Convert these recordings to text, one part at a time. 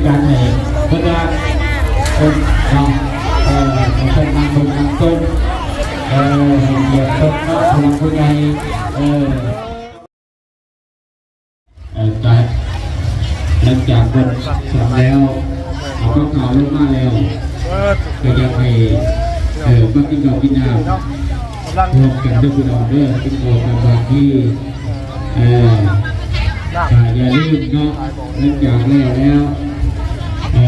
ການໃຫ້ເພິ່ນວ່າ ເອີ ເນາະ ເອີ ໃຫ້ເພິ່ນນັ່ງເບິ່ງນັ່ງຊົມ ເອີ ໃຫ້ກຽດເພິ່ນເນາະ ຜູ້ຫຼັກຜູ້ໃຫຍ່ ເອີ ເອີ ກະຫຼັງຈາກເພິ່ນສັນແລ້ວ ເອົາພາກຂ່າວລົງມາແລ້ວ ກໍຢາກໃຫ້ ເອີ ມາກິນເຂົ້າກິນນ້ຳ ຮ່ວມກັນເດີພີ່ນ້ອງເດີ ເປັນຄອບຄະລັວທີ່ ເອີ ກະຢ່າລືມເນາະ ຫຼັງຈາກແລ້ວແລ້ວ ເອີ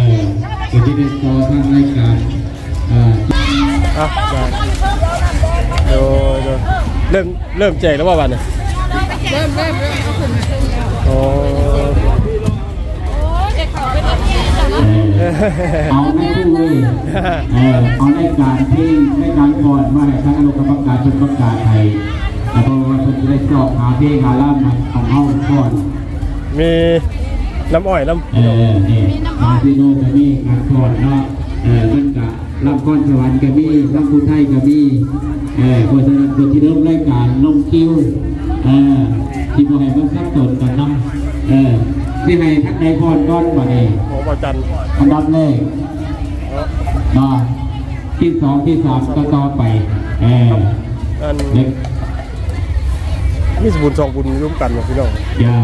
ກໍຈະໄດ້ຕໍ່ທາງລາຍການ ເອີ ອ່ະ ໄດ້ ໂດຍ ໂດຍ ເລີ່ມ ເລີ່ມແຈກແລ້ວບໍ່ບາດນີ້? ເລີ່ມ ເລີ່ມ ເລີ່ມ ເອົາຂຶ້ນມາ ອໍ ເອີ ເອົາໃນຜູ້ເລີຍ ເອີ ເອົາລາຍການເພງ ລາຍການຟ້ອນມາໃຫ້ທາງຄະນະກຳມະການເພິ່ນປະກາດໃຫ້ ເພາະວ່າເພິ່ນຈະໄດ້ຊອກຫາເພງຫາລຳໃຫ້ຂອງເຮົາຟ້ອນ ມີນ້ຳອ້ອຍນຳ ເອີ ນີ້ ທາງຊີໂນກໍມີການຟ້ອນເນາະ ເອີ ມັນກະ ລຳຄອນສະຫວັນກໍມີ ລຳພູໄທກໍມີ ເອີ ເພາະສະນັ້ນກໍຊິເລີ່ມລາຍການລົງຄິວ ເອີ ຊິບໍ່ໃຫ້ມັນສັບສົນກັນນຳ ເອີ ຊິໃຫ້ທາງໃດກ່ອນກ່ອນບາດນີ້ ໂອ້ ບໍ່ຈັນ ອັນດັບແລກເນາະ ທີສອງ ທີສາມ ຕໍ່ໆໄປ ເອີ ອັນ ເດັກ ມີສະບຸນສອງບຸນລວມກັນເນາະພີ່ນ້ອງ ເຈົ້າ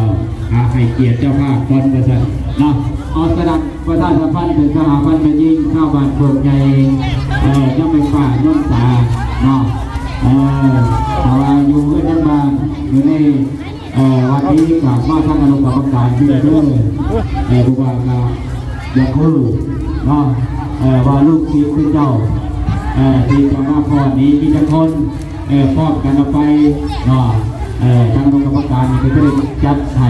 ຫາໃຫ້ກຽດເຈົ້າພາບກ່ອນວ່າຊັ້ນເນາະ ເອົາສະດັບ ປະຊາສຳພັນເຖິງສະຫະພັນແມ່ຍິງຊາວບ້ານໂຄກໃຫຍ່ ເອີ ຍັງແມ່ນປ້ານົນຕາເນາະ ເອີ ຖ້າວ່າຢູ່ເຮືອນຍັງບ້ານ ຢູ່ໃນ ເອີ ວັດນີ້ກໍມາທາງຄະນະກຳມະການຢູ່ເດີ ເອີ ຜູ້ວ່າກໍຢາກຮູ້ເນາະ ເອີ ວ່າລູກສິດຂອງເຈົ້າ ເອີ ທີ່ຈະມາຟ້ອນນີ້ມີຈັກຄົນ? ເອີ ພ້ອມກັນເອົາໄປເນາະ ເອີ ທາງຄະນະກຳມະການນີ້ກໍຈະໄດ້ຈັດໃຫ້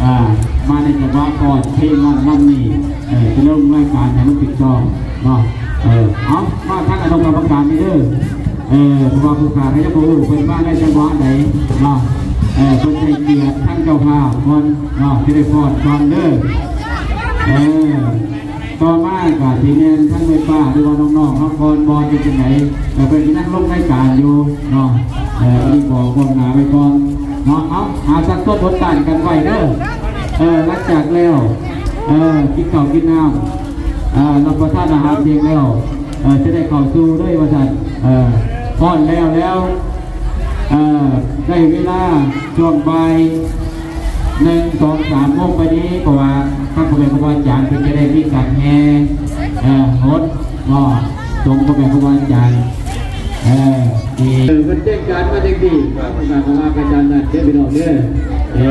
ເອີ ມາໃນຈັງຫວະຟ້ອນເພງນັ້ນນຳນີ້ ເອີ ຈະລົງລາຍການໃຫ້ມັນຖືກຕ້ອງເນາະ ເອີ ເອົາ ມາທາງຄະນະກຳມະການນີ້ເດີ ເອີ ເພາະວ່າຜູ້ຂ້າກໍຍັງບໍ່ຮູ້ ເພິ່ນມາໃນຈັງຫວະໃດເນາະ ເອີ ເພິ່ນໃຫ້ກຽດທາງເຈົ້າພາບກ່ອນເນາະ ຈະໄດ້ຟ້ອນກ່ອນເດີ ເອີ. ຕໍ່ມາກໍຊິແມ່ນທັງແມ່ປ້າ ຫຼືວ່ານ້ອງໆເຮົາກ່ອນບໍ່ ເປັນຈັ່ງໃດ ເອີ ເພິ່ນຊິນັ່ງລົງລາຍການຢູ່ເນາະ ເອີ ອັນນີ້ບອກລ່ວງໜ້າໄວ້ກ່ອນເນາະ ເອົາ ຫາສັກຄົນອົດຕ້ານກັນໄວ້ເດີ ເອີ ຫຼັງຈາກແລ້ວ ເອີ ກິນເຂົ້າກິນນ້ຳ ເອີ ຮັບປະທານອາຫານທ່ຽງແລ້ວ ເອີ ຈະໄດ້ເຂົ້າສູ່ເລີຍວ່າຊັ້ນ ເອີ ຟ້ອນແລ້ວແລ້ວ ເອີ ໄດ້ເວລາຊ່ວງບ່າຍ ໜຶ່ງ ສອງ ສາມໂມງໄປນີ້ ເພາະວ່າທາງພໍ່ແມ່ຄູບາອາຈານເພິ່ນຈະໄດ້ມີການແຫ່ ເອີ ຫົດເນາະ ສົງພໍ່ແມ່ຄູບາອາຈານ ເອີ ທີ່ ເອີ ເພິ່ນແຈ້ງການມາຈັ່ງຊີ້ ເພິ່ນກໍວ່າໄປຕາມນັ້ນເດີພີ່ນ້ອງເດີ ເອີ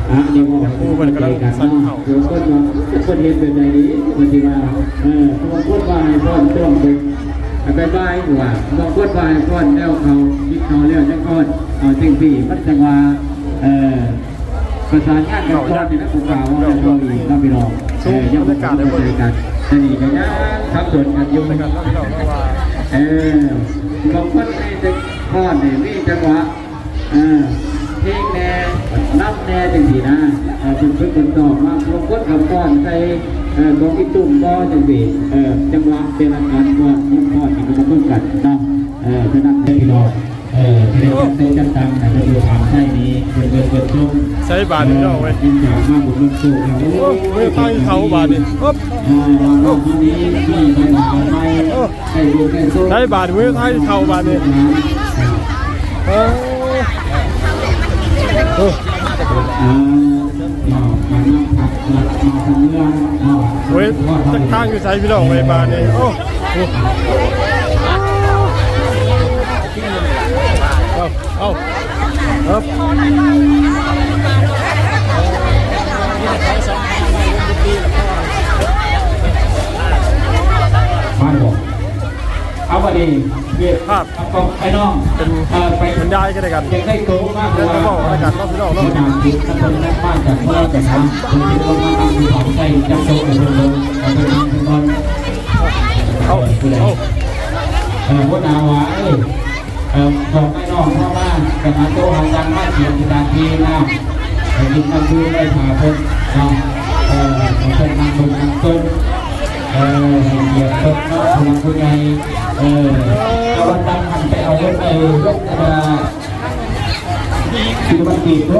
ອ່ະ ດຽວເວົ້າໃຫ້ເຂົ້າໃຈກັນເນາະ ບາງຄົນວ່າ ເພິ່ນເຮັດແບບໃດດີ ເພິ່ນຊິວ່າ ເອີ ບາງຄົນວ່າໃຫ້ຟ້ອນຊ່ວງເພິ່ນ ໄປບ່າຍກວ່າ ບາງຄົນວ່າໃຫ້ຟ້ອນແລ້ວເຂົ້າ ກິນເຂົ້າແລ້ວຈັ່ງຟ້ອນ ເອົາຈັ່ງຊີ້ ມັນຈັ່ງວ່າ ເອີ ປະສານງານກັນກ່ອນນີ້ນະ ຜູ້ກາເວົ້າແລ້ວເວົ້າອີກເນາະພີ່ນ້ອງ ເອີ ຍັງບໍ່ເຂົ້າໃຈກັນ ອັນນີ້ກໍຍັງສັບສົນກັນຢູ່ ເອີ ບາງຄົນມີແຕ່ຟ້ອນນີ້ ມີຈັງຫວະ ເອີ ເພງແດ່ ລຳແດ່ ຈັ່ງຊີ້ນະ ເອີ ເພິ່ນຝຶກເພິ່ນຊ້ອມມາ ບາງຄົນກໍຟ້ອນໃສ່ ເອີ ຂອງອີກຕຸ້ມບໍ່ ຈັ່ງຊີ້ ເອີ ຈັງຫວະແຕ່ລະການຟ້ອນ ຍົກຟ້ອນນີ້ກໍບໍ່ຄືກັນເນາະ ເອີ ສະນັ້ນໃຫ້ພີ່ນ້ອງ ເອີ ທີ່ໄດ້ຈັດໂຕະຈັດຕັ່ງໃຫ້ເພິ່ນຢູ່ຂ້າງໃຕ້ນີ້ ເພິ່ນເບິ່ງເພິ່ນຊົມ ໃສ່ບາດນີ້ເນາະເວີຍ ເອີ ເນື່ອງຈາກມາບຸນນຳໂຊກ ໂອ້ ເວທາເຂົາບາດນີ້ ເອີ ເອີ ເຮົານີ້ມີບັນດາໄປ ເອີ ໃສ່ບຸນໃສ່ໂຊກ ໃສ່ບາດ ເວທາເຂົາບາດນີ້ ເອີ ເອີ ເອີ ເນາະ ການນຳພັກລັດມາທາງເມືອງເນາະ ເວີຍ ຈັກທາງຢູ່ໃສພີ່ນ້ອງເວີຍ ບາດນີ້ ໂອ້ ເອົາ ເອົາ ເອີບ ໄປບໍ່ ເອົາ ບັດນີ້ ເວດພາບ ໄປນ້ອງ ເປັນ ເອີ ໄປ ເປັນຍາຍກໍໄດ້ກັນ ຢາກໄດ້ໂຕມາ ເພາະວ່າ ເວົ້ານຳກັນເນາະພີ່ນ້ອງເນາະ ເພິ່ນມາຈາກເມືອງຈາກຫາງ ເພິ່ນເປັນຄົນມານັ່ງຢູ່ຂ້າງໃຕ້ຈັບໂຕະໃຫ້ເພິ່ນເບິ່ງ ໃຫ້ເພິ່ນເບິ່ງເພິ່ນກ່ອນ ເອົາ ເອົາ ເອີ ຫົວໜ້າວ່າ ເອີ ເອີ ບອກໃຫ້ນ້ອງເຮົາມາ ໄປຫາໂຕະຫາຕັ່ງມາກຽມສະຖານທີ່ນະ ໃຫ້ກິນນ້ຳດື່ມໄວ້ຖ້າເພິ່ນເນາະ ເອີ ໃຫ້ເພິ່ນນັ່ງເບິ່ງນັ່ງຊົມ ເອີ ໃຫ້ກຽດເພິ່ນເນາະ ຜູ້ຫຼັກຜູ້ໃຫຍ່ ເອີ ຕາວັນດຳຫັ້ນໄປເອົາເງິນໄປລົງ ເອີ ສິບພັນກີບເດີ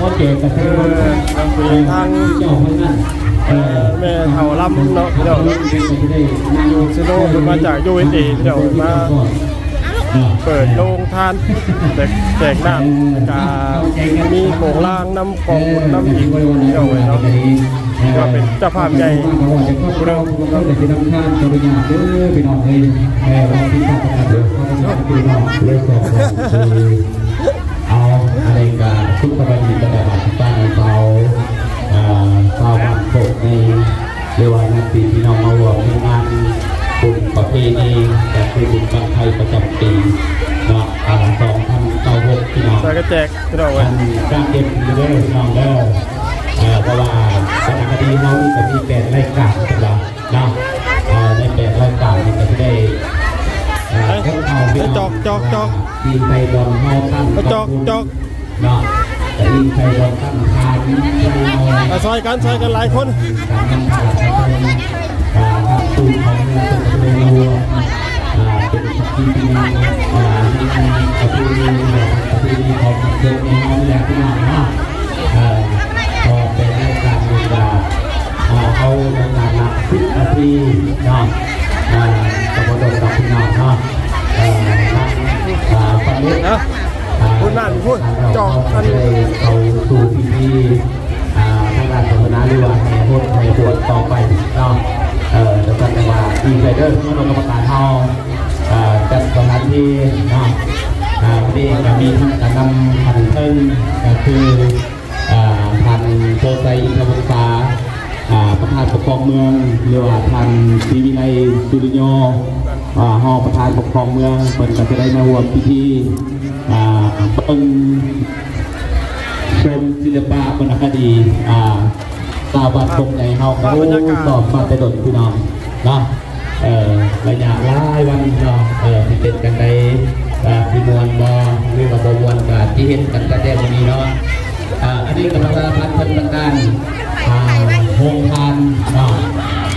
ເອີ ທາງແມ່ເຖົ້າລຳເນາະ ພີ່ນ້ອງ ຢູ່ເຊໂນ ເພິ່ນມາຈາກ ຢູເອັສເອ ພີ່ນ້ອງ ມາເປີດໂຮງທານ ແຈກ ແຈກນ້ຳ ແລ້ວກະມີໂປງລາງນຳ ກອງບຸນນຳອີກ ພີ່ນ້ອງເອີຍເນາະ ຖືວ່າເປັນເຈົ້າພາບໃຫຍ່ຜູ້ໜຶ່ງ. ເອົາ ອັນນີ້ກະສຸກສະບາຍດີ ຕະຫຼອດບ້ານເຮົາ ອ່າ ຊາວບ້ານໂຄກໃຫຍ່ ຫຼືວ່າຍາດຕິພີ່ນ້ອງມາຮ່ວມໃນງານບຸນປະເພນີ ກະຄືບຸນບັ້ງໄຟປະຈຳປີເນາະ ອ່າ ສອງພັນຊາວຫົກ ພີ່ນ້ອງ ຊ່ອຍກັນແຈກ ພີ່ນ້ອງເອີຍ ອັນກະເກັບເດີພີ່ນ້ອງເດີ ເອີ ເພາະວ່າວັນນະຄະດີເຮົານີ້ກະມີແປດລາຍການ ເນາະ ເອີ ໃນແປດລາຍການນີ້ກະຊິໄດ້ ເອີ ເອີ ເອົາ ໄປຈອກ ຈອກ ຈອກ ອີງໃສ່ບ່ອນເຮົາຕັ້ງ ໄປຈອກ ກອງບຸນ ຈອກ ເນາະ ກະອີງໃສ່ບ່ອນຕັ້ງຖານ ມາຊ່ອຍກັນ ຊ່ອຍກັນຫຼາຍຄົນ ການນຳພາສະເພິ່ນ ອ່າ ທາງສູນຂອງເມືອງເພິ່ນກະຊິໄດ້ມາຮ່ວມ ອ່າ ເປັນສັກຂີພິຍານ ອ່າ ໃນງານປະເພນີ ປະເພນີຂອງເມືອງເຮົານີ້ແຫຼະ ພີ່ນ້ອງເນາະ. ເອີ ກໍເປັນລາຍການທີ່ວ່າ ເອີ ເອົາລາຍການລະສິບນາທີເນາະ ເອີ ກໍບໍ່ດົນດອກພີ່ນ້ອງເນາະ ເອີ ເອີ ສຳເລັດ ເອີ ພຸ້ນນັ້ນພຸ້ນ ຈອກອັນ ເຂົ້າສູ່ພິທີ ອ່າ ທາງດ້ານສາສະໜາ ຫຼືວ່າແຫ່ຫົດແຫ່ບວດຕໍ່ໄປເນາະ ເອີ ຈັ່ງຊັ້ນຈັ່ງວ່າ ອີກເດີ ຄະນະກຳມະການເຮົາ ອ່າ ຈັດສະຖານທີ່ເນາະ ອ່າ ມື້ນີ້ກະມີທັງການນຳຂັ້ນເທິງ ກະຄື ອ່າ ທ່ານໂພໄຊ ອິນທະວົງສາ ອ່າ ປະທານປົກຄອງເມືອງ ຫຼືວ່າທ່ານ ສີວິໄລ ສຸລິໂຍ ອ່າ ຮອງປະທານປົກຄອງເມືອງ ເພິ່ນກະຈະໄດ້ມາຮ່ວມພິທີ ອ່າ ເບິ່ງຊົມສິລະປະວັນນະຄະດີ ອ່າ ຊາວບ້ານໂຄກໃຫຍ່ເຮົາກະ ໂອ້ ຊອບມາແຕ່ດົນ ພີ່ນ້ອງເນາະ. ເອີ ໄລຍະຫຼາຍວັນເນາະ ເອີ ຊິເປັນຈັ່ງໃດ ເອີ ຊິມ່ວນບໍ່ ຫຼືວ່າບໍ່ມ່ວນ ກະຊິເຫັນກັນຕັ້ງແຕ່ມື້ນີ້ເນາະ. ເອີ ອັນນີ້ກະປະຊາສຳພັນເຖິງບັນດາ ອ່າ ໂຮງທານເນາະ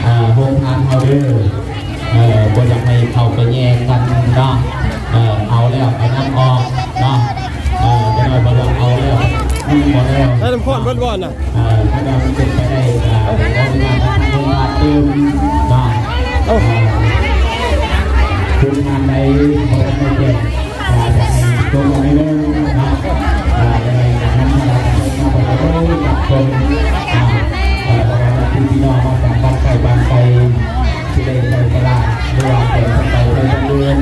ເອີ ໂຮງທານເຮົາເດີ ເອີ ບໍ່ຢາກໃຫ້ເຂົ້າໄປແຍ່ງກັນເນາະ ເອີ ເອົາແລ້ວກະນຳອອກເນາະ ເອີ ຈັກໜ້ອຍບໍ່ຢາກເອົາແລ້ວ ມັນບໍ່ແລ້ວ ໃຊ້ນ້ຳຂ້ອນເບິດບໍ່ນະ? ເອີ ຖ້າວ່າມັນເປັນໄປໄດ້ກະຂໍອະນຸຍາດທາງໂຮງທານຕື່ມເນາະ ເອີ ໂຮງທານໃດບໍ່ທັນໄດ້ແຈ້ງ ກະຢາກໃຫ້ຊົມເບິ່ງໜ້ອຍໜຶ່ງເນາະ ເອີ ໃນນາມທາງເພິ່ນມາເບິ່ງກັບຊົມ ເອີ ເພາະວ່າຍາດຕິພີ່ນ້ອງມາຈາກບ້ານໃກ້ບ້ານໄກ ຊິໄດ້ໃຊ້ສະຫຼາກ ຫຼືວ່າແຂວງໄປເພິ່ນເດີນ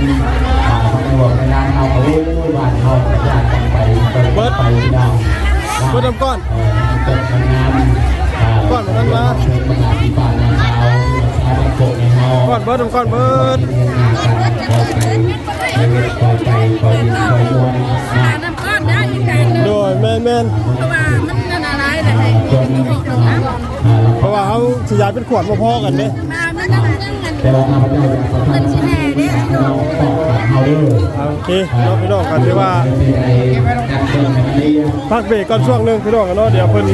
ອ່າ ມາໃນວອກໃນນາມເຮົາ ໂອ້ຍ ບ້ານເຮົາກະຢ້ານກັນໄປ ເບິ່ງໄປພີ່ນ້ອງ ເບິດນຳກ່ອນ ເອີ ເປັນງານ ອ່າ ກ່ອນມັນມາ ເພິ່ນມາຫາພີ່ປ້ານ້າສາວ ຊາວບ້ານໂຄກໃຫຍ່ເຮົາ ກ່ອນເບິດນຳກ່ອນເບິດ ເຮັດງານກັນ ເຂົ້າໃຈ ໃຫ້ເຮັດ ເຂົ້າໃຈ ເຂົ້າຢູ່ ເຂົ້າມ່ວນເນາະ ໂດຍ ແມ່ນໆ ເພາະວ່າມັນອັນຕະລາຍແຫຼະ ເພາະວ່າເຮົາຊິຢາຍເປັນຂວດບໍ່ພໍກັນເດ້ ແຕ່ວ່າຂ້າພະເຈົ້າຢາກປະຊາສຳພັນເດີ ໂອເຄເນາະ ພີ່ນ້ອງ ກະຖືວ່າພັກເບຣກກ່ອນຊ່ວງໜຶ່ງ ພີ່ນ້ອງເນາະ ດຽວເພິ່ນ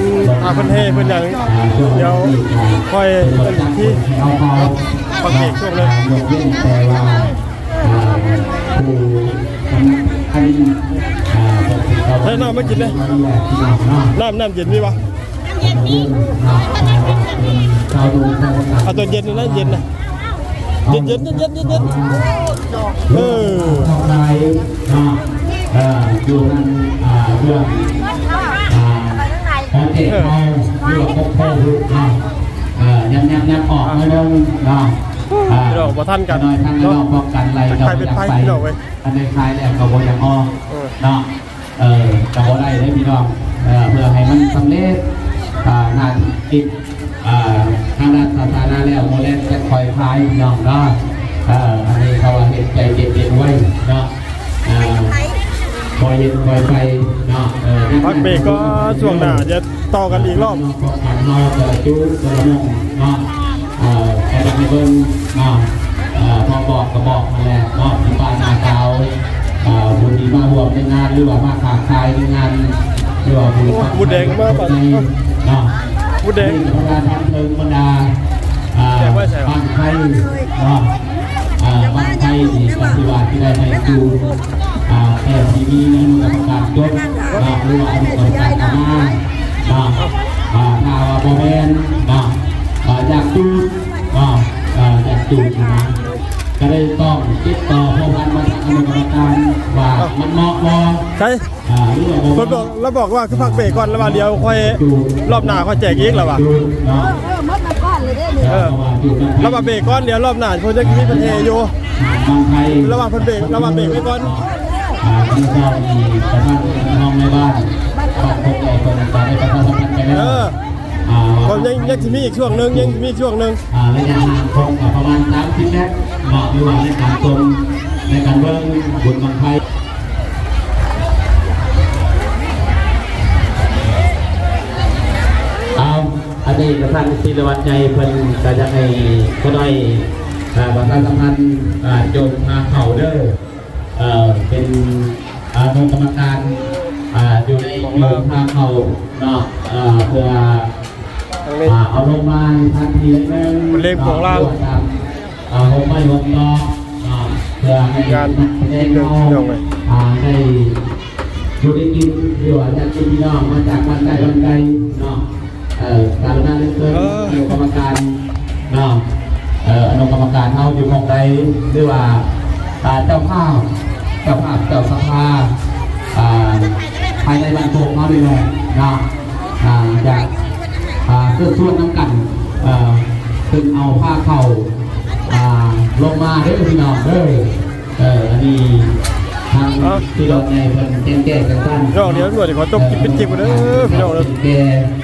ຖ້າເພິ່ນແຫ່ເພິ່ນຫຍັງ ດຽວຄ່ອຍເປັນທີ່ ພັກເບຣກຊ່ວງໜຶ່ງ ໃສ່ນ້ຳມາກິນເດ້ ນ້ຳ ນ້ຳເຢັນມີບໍ່? ນ້ຳເຢັນມີ ເອົາຕົວເຢັນນະ ເຢັນນະ ເຢັນໆ ເຢັນໆ ເຢັນໆ ເອີ ທັງຫຼາຍເນາະ ເອີ ຢູ່ນັ້ນ ອ່າ ເລື່ອງ ອ່າ ຂອງເຂດເຮົາ ເລື່ອງປົກຄອງເນາະ ເອີ ຍັບໆໆອອກໜ້ອຍໜຶ່ງເນາະ ອ່າ ພີ່ນ້ອງບໍ່ທັນກັນເນາະ ທັກທາຍເປັນໄພ ພີ່ນ້ອງເອີຍ ອັນໃດຂາຍແລ້ວກະບໍ່ຢາກອອກ ເອີ ເນາະ ເອີ ກະບໍ່ໄດ້ເດ້ພີ່ນ້ອງ ເອີ ເພື່ອໃຫ້ມັນສຳເລັດ ອ່າ ໜ້າທີ່ ອ່າ ທາງດ້ານສາທາລະນະແລ້ວ ໂມແລງຈັກຄ່ອຍຂາຍພີ່ນ້ອງເນາະ ເອີ ອັນນີ້ເຂົາວ່າເຮັດໃຈເຢັນໆໄວ້ເນາະ ເອີ ຄ່ອຍເຮັດຄ່ອຍໄປເນາະ ເອີ ພັກເບຣກກ່ອນ ຊ່ວງໜ້າຈະຕໍ່ກັນອີກລອບ ເຮົາແຕ່ລະຈຸແຕ່ລະໝ່ອງເນາະ ເອີ ກະຢາກໃຫ້ເບິ່ງເນາະ ເອີ ພໍບອກກະບອກຫັ້ນແຫຼະເນາະ ພີ່ປ້ານ້າສາວ ເອີ ຜູ້ທີ່ມາຮ່ວມໃນງານ ຫຼືວ່າມາຄ້າຂາຍໃນງານ ຫຼືວ່າຜູ້ ໝູແດງມາບັດ ເນາະ ໝູແດງ ນີ້ກະບັນດາທາງເທິງບັນດາ ອ່າ ບັ້ງໄຟເນາະ ອ່າ ບັ້ງໄຟນີ້ກະຖືວ່າຊິໄດ້ໃຫ້ຢູ່ ອ່າ ແຕ່ທີ່ມີອະນຸກຳມະການຈົດເນາະ ຫຼືວ່າອະນຸກຳມະການເຂົ້າມາເນາະ ອ່າ ຖ້າວ່າບໍ່ແມ່ນເນາະ ອ່າ ຢາກຈູດເນາະ ອ່າ ຢາກຈູດນະ ກໍໄດ້ຕ້ອງຕິດຕໍ່ພົວພັນມາທາງອະນຸກຳມະການວ່າມັນເໝາະບໍ່ ໃຊ່ ອ່າ ຫຼືວ່າບໍ່ເໝາະ ເພິ່ນບອກ ລາວບອກວ່າຄືພັກເບຣກກ່ອນ ລາວວ່າດຽວຄ່ອຍ ຈູດ ລອບໜ້າຄ່ອຍແຈກອີກ ລາວວ່າ ຈູດເນາະ ເອີ ໝົດມັນກ່ອນເລີຍເດ້ນີ້ ເອີ ລາວວ່າເບຣກກ່ອນ ດຽວລອບໜ້າເພິ່ນຍັງຊິມີເພິ່ນແຫ່ຢູ່ ອ່າ ລາວວ່າເພິ່ນເບຣກ ລາວວ່າເບຣກໄວ້ກ່ອນ ອ່າ ທີ່ເຈົ້າມີປະທານຫ້ອງໃນບ້ານ ບ້ານກົກໃຫຍ່ເພິ່ນກໍໄດ້ປະຊາສຳພັນໄປແລ້ວ ເອີ ອ່າ ເພິ່ນຍັງ ຍັງຊິມີອີກຊ່ວງໜຶ່ງ ຍັງຊິມີອີກຊ່ວງໜຶ່ງ ອ່າ ໄລຍະຫ່າງຄົບປະມານສາມສິບແມັດເນາະ ຫຼືວ່າໃນການຊົມ ໃນການເບິ່ງບຸນບັ້ງໄຟ ເອົາ ອັນນີ້ປະທານສິລະວັດໃຫຍ່ເພິ່ນກໍຢາກໃຫ້ພໍ່ນ້ອຍ ເອີ ປະຊາສຳພັນ ເອີ ໂຍມພາເຂົ້າເດີ ເອີ ເປັນ ອະນຸກຳມະການ ເອີ ຢູ່ໃນໂຮງທານເຂົ້າເນາະ ເອີ ເພື່ອ ອ່າ ເອົາລົງມາໃນທັນທີໜຶ່ງ ເປັນເລກຂອງລາວ ເພື່ອຕາມ ອ່າ ໂຮງໄມ້ໂຮງຕອກເນາະ ເພື່ອໃຫ້ນັກສະແດງເຮົາ ອ່າ ໄດ້ຢູ່ໄດ້ກິນ ຫຼືວ່າຍາດຕິພີ່ນ້ອງມາຈາກບ້ານໃກ້ບ້ານໄກເນາະ ເອີ ກະລຸນາເລີຍເຊີນ ເອີ ອະນຸກຳມະການເນາະ ເອີ ອະນຸກຳມະການເຮົາຢູ່ໝ່ອງໃດ ຫຼືວ່າ ອ່າ ເຈົ້າພາບ ເຈົ້າພາບ ເຈົ້າສະພາ ອ່າ ພາຍໃນບ້ານໂປ່ງເຮົານີ້ແຫຼະເນາະ ອ່າ ຈະ ອ່າ ເຊີນຊວນນຳກັນ ເອີ ເຊິ່ງເອົາພາເຂົ້າ ອ່າ ລົງມາເດີພີ່ນ້ອງເດີ ເອີ ອັນນີ້ທາງ ເອົ້າ ທີ່ດອນໃຫຍ່ເພິ່ນແຈ້ງແກ້ງກັນ ພີ່ນ້ອງ ດຽວໜ່ວຍ ດຽວຂໍຈົບຄລິບເປັນຄລິບກ່ອນເດີພີ່ນ້ອງເດີ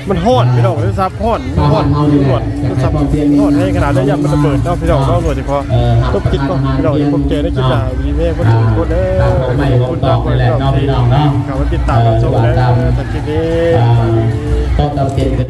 ມັນຮ້ອນພີ່ນ້ອງເດີ ສັບຮ້ອນ ມັນຮ້ອນ ດຽວໜ່ວຍ ມັນສັບຮ້ອນແຮງຂະໜາດເລີຍ ຢ້ານມັນລະເບີດເນາະພີ່ນ້ອງເນາະ ໜ່ວຍ ດຽວຂໍຈົບຄລິບກ່ອນພີ່ນ້ອງ ພົບເຈີໃນຄລິບໜ້າ ດີແຮງເບິດທຸກຄົນເດີ ຂອບຄຸນທຸກຄົນເດີ ພີ່ນ້ອງເນາະ ເຂົ້າມາຕິດຕາມຮັບຊົມເດີ ສຳລັບຄລິບນີ້ ອ່າ ຕ້ອງຈຳເປັນ